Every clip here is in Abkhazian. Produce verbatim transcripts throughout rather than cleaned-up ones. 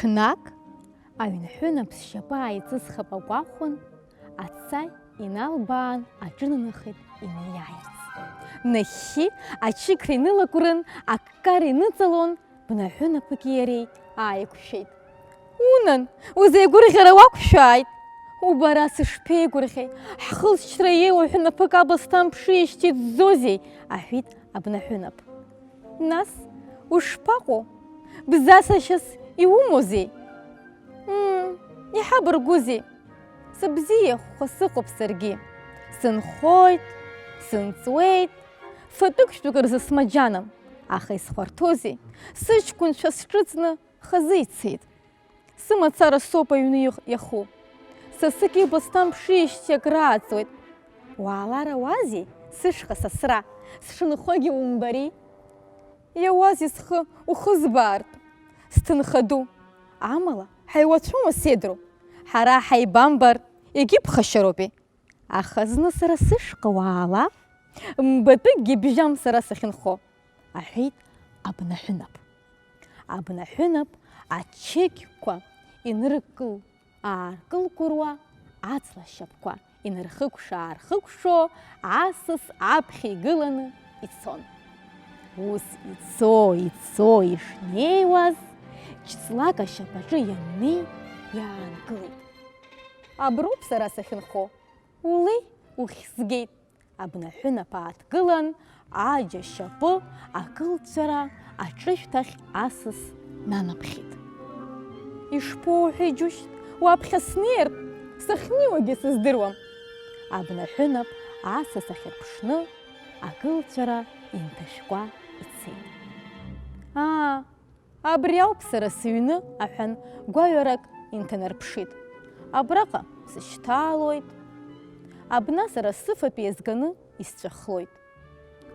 Ҽнак, аҩнҳәынаԥ зшьапы ааиҵызхып агәахәын, адҵа иналбаан аҿынанахеит инеиааирц. Нахьхьи ачықьра инылакәрын, аккара иныҵалон, бнаҳәынаԥыки иареи ааиқәшәеит. Унан, узеигәырӷьара уақәшәааит! Убара сышԥеигәырӷьеи, ҳхылҵшьҭра иеиуа ҳәнаԥык абасҭа мԥшыижьҭеи ӡӡозеи, аҳәеит абнаҳәынаԥ. Нас, ушԥаҟоу? Бзасашьас иумоузеи? Мм, иҳабаргәузеи? Сыбзиахәха сыҟоуп саргьы. Сынхоит, сынҵуеит, фатәык-шәтәык рзы смаџьанам, аха исхәарҭоузеи, сыҷкәынцәа сҿыцны хазы ицеит. Сымацара соуп аҩны иах-, иаху. Сасык ибасҭа мԥшыижьҭеи акрааҵуеит. Уаалар ауазеи, сышҟа сасра, сшынхогьы умбари? Иауазеи схы ухызбаартә? Сҭынха ду, амала ҳаиуацәоума седру? Ҳара ҳаибамбар, егьыԥхашьароупеи? Аха зны сара сышҟа уаала, мбатәыкгьы бжьам сара сахьынхо, аҳәеит абнаҳәынаԥ. Абнаҳәынаԥ ачықьқәа иныркыл-ааркылкәыруа, аҵла шьапқәа инырхыкәша-аархыкәшо, асас аԥхьа игыланы ицон. Ус ицо, ицо ишнеиуаз, ҽҵлак ашьапаҿы ианнеи, иаангылеит. Аброуп сара сахьынхо, улеи ухьзгеит. Абнаҳәынаԥ ааҭгылан, аџь ашьапы акылҵәара аҿышәҭахь асас нанамхеит. Ишԥоуҳәеи џьушьҭ, уаԥхьа снеиртә, сахьнеиуагьы сыздыруам. Абнаҳәынаԥ асас ахьырԥшны, акылҵәара инҭашәкәа ицеит. Аа, абри ауп сара сыҩны, аҳәан, гәаҩарак инҭанарԥшит. Абраҟа сышьҭалоит. Абна сара сыфатә еизганы исҵәахлоит.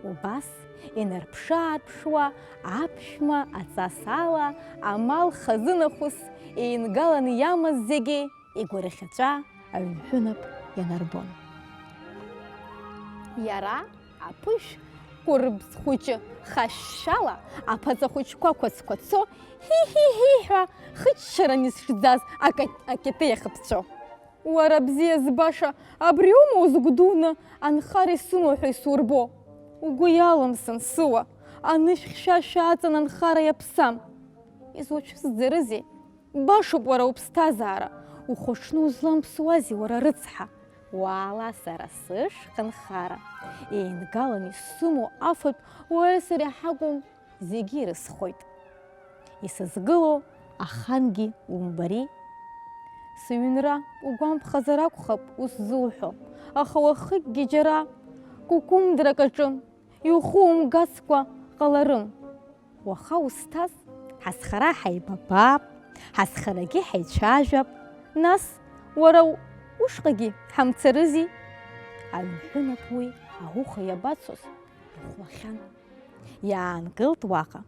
Убас инарԥшы-аарԥшуа аԥшәма аҵас ала амал хазынахәыс еингаланы иамаз зегьы игәырӷьаҵәа аҩнҳәынаԥ ианарбон. Иара аԥышә кәырбз хәыҷы хашәшәала аԥаҵа хәыҷқәа қәацқәацо, ҳи-ҳи-ҳи ҳәа хыччаран изшӡаз ака-, акьатеиах ԥҵәо. Уара бзиа збаша, абриоума узгәдуны анхара исымоу ҳәа исурбо? Угәы иалымсын, сыуа, анышә хьшәашәа аҵан анхара иаԥсам. Изуцәызӡарызеи? Башоуп уара уԥсҭазаара, ухәаҽны узламԥсуазеи уара рыцҳа? Уаала сара сышҟа нхара, еингалан исымоу афатә уареи сареи ҳакәым, зегьы ирызхоит. Исызгыло ахангьы умбари. Сыҩнра угәамԥхазар акәхап ус зуҳәо, аха уахыкгьы џьара кәыкәымдрак аҿы иухумгацкәа ҟаларым. Уаха узҭаз, ҳазхара ҳаибабап, ҳазхарагьы ҳаицәажәап, нас, уара у-, ушҟагьы ҳамцарызи? Аҩнҳәынаԥ уи ауха иабацоз ихәлахьан. Иаангылт уаҟа,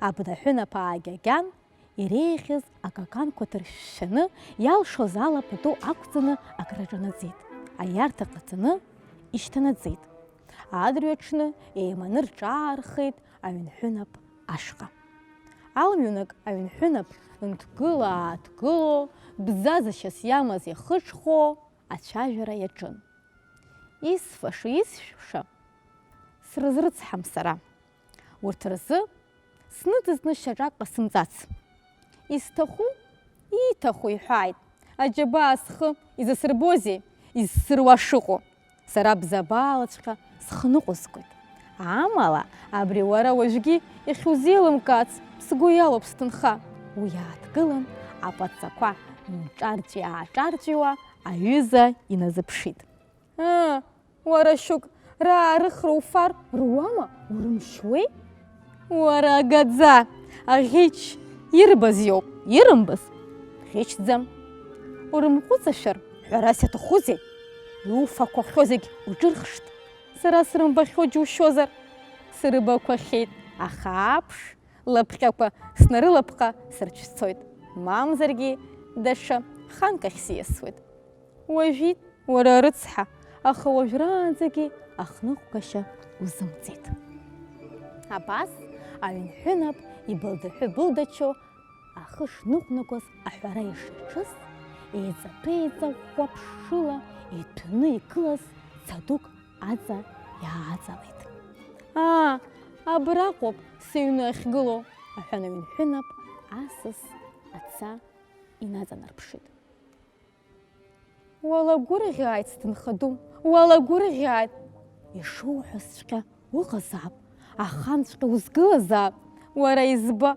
абнаҳәынаԥ аагьагьан, иреиӷьыз акаканқәа ҭыршәшәаны, иалшоз ала пату ақәҵаны акраҿанаҵеит, аиарҭа ҟаҵаны ишьҭанаҵеит. Адырҩаҽны еиманы рҿаархеит аҩнҳәынаԥ ашҟа. Алмҩанак аҩнҳәынаԥ нҭгыла-ааҭгыло, бзазашьас иамаз ихыҽхәо ацәажәара иаҿын. Исфаша, исшәыша срызрыцҳам сара. Урҭ рзы сныҵызны шьаҿак ҟасымҵац. Изҭаху, ииҭаху иҳәааит, аџьабаа схы изасырбозеи, изсыруа шыҟоу? Сара бзабаалаҵәҟьа схы ныҟәызгоит. Амала, абри уара уажәгьы иахьузеилымкаац сгәы иалоуп сҭынха. Уи ааҭгылан, апаҵақәа нҿарҵәи-ааҿарҵәиуа аҩыза иназыԥшит. Ыы, уара шьоук раарыхра уфар руама, урымшьуеи? Уара агаӡа, аӷьыч, Ирбаз иоуп, ирымбаз ӷьычӡам. Урымҟәыҵашәар, ҳәарас иаҭахузеи? Иуфақәахьоу зегь уҿырхшт. Сара срымбахьоу џьушьозар? Срыбақәахьеит, аха аԥш лапҟьақәа снарылапҟа сырцәцоит, мамзаргьы даҽа ханк ахь сиасуеит. Уажәит, уара рыцҳа, аха уажәраанӡагьы ахныҟәгашьа узымҵеит. Абас аҩынҳәынап ибылдаҳәы-былдачо ахы шныҟәнагоз аҳәара ишаҿыз, еиҵатәеиҵаӷәӷәа ԥшыла иҭәны игылаз ца дук аҵа иааҵалеит. Аа, абраҟоуп сыҩны ахьгылоу, аҳәан аҩынҳәынап асас аца инаҵанарԥшит. Уалагәырӷьааит, сҭынха ду, уалагәырӷьааит! Ишуҳәозҵәҟьа уҟазаап, аханҵәҟьа узгылазаап, уара изба,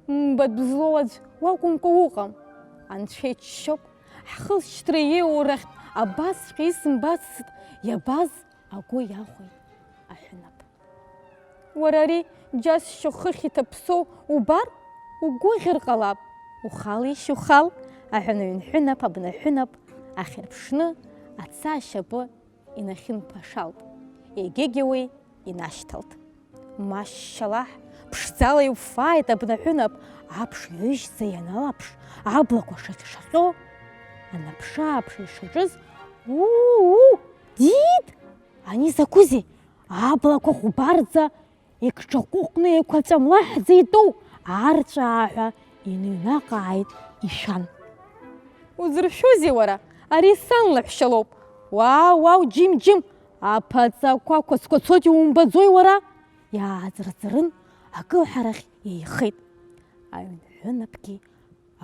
мбатә злоу аӡә уакәымкәа уҟам. Анцәа иччоуп, ҳхылҵшьҭра иеиуоу рахьтә абасҵәҟьа исымбацызт, иабаз агәы иахәеит аҳәынап. Уара ари џьасшьо хыхь иҭаԥсоу убар, угәыӷьыр ҟалап. Ухалишь, ухал, аҳәан аҩынҳәынап, абнаҳәынап ахьырԥшны аца ашьапы инахьынԥашалт, егьигьы уи инашьҭалт. Машьшьалаҳ, ԥшӡала иуфааит абнаҳәынап, аԥш ҩежьӡа ианалаԥш, аблақәа шаҟь-шаҟьо, анаԥшы-ааԥшы ишаҿыз, уу-уу, диит! Ани закәызеи? Аблақәа хәбарӡа икҿаҟәыҟәны еиқәаҵәа млаҳәӡа итәоу арҵәааҳәа иныҩнаҟааит ишәан. Узыршәозеи уара? Ари сан лаҳәшьа лоуп. Уаа, уау, џьым, џьым! Аԥаҵақәа қәацқәацоит, иумбаӡои уара? Иааӡырӡырын, акылҳарахь еихеит. Аҩнҳәынаԥгьы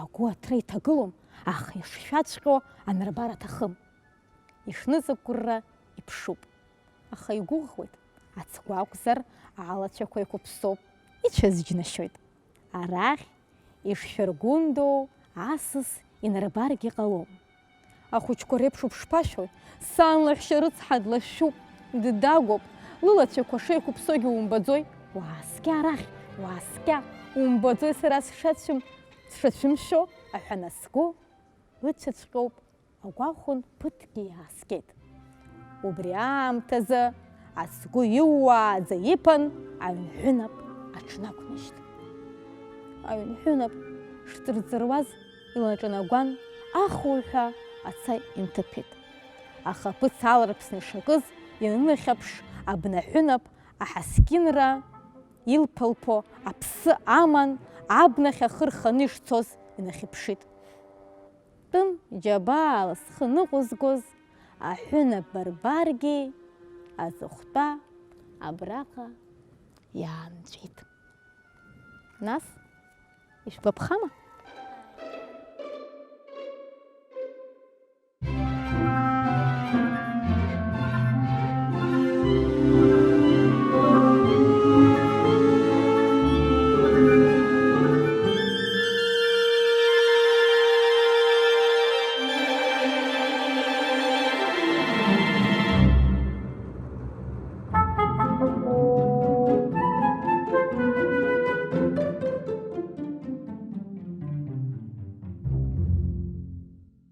агәы аҭра иҭагылом, аха ишшәаҵәҟьо анырбар аҭахым. Ишныҵакәырра иԥшуп, аха игәыӷуеит, ацгәы акәзар, алацәақәа еиқәыԥсоуп, ицәа зџьнашьоит. Арахь ишшәыргәындоу асас инарбаргьы ҟалом. Ахәыҷқәа реиԥш уԥшԥашәои? Сан лаҳәшьа рыцҳа длашәуп, ддагәоуп, лылацәақәа шеиқәыԥсогьы умбаӡои? Уааскьа арахь, уааскьа, умбаӡои сара сшацәым-, сшацәымшәо? Аҳәа насгәы ыцәаҵәҟьоуп. Агәахәын ԥыҭкгьы иааскьеит. Убри аамҭазы ацгәы иууааӡа иԥан аҩнҳәынап аҽнақәнажьт. Аҩнҳәынап шҵырҵыруаз илаҿанагәан ахуҳәа аца инҭыԥеит. Аха аԥыц аларԥсны ишакыз ианынахьаԥш, абнаҳәынап аҳаскьынра илԥылԥо аԥсы аман, абнахь ахы рханы ишцоз инахьыԥшит. Тәым џьабаала схы ныҟәызгоз аҳәынаԥ барбаргьы аҵыхәтәа абраҟа иаанҵәеит. Нас, ишәгәаԥхама?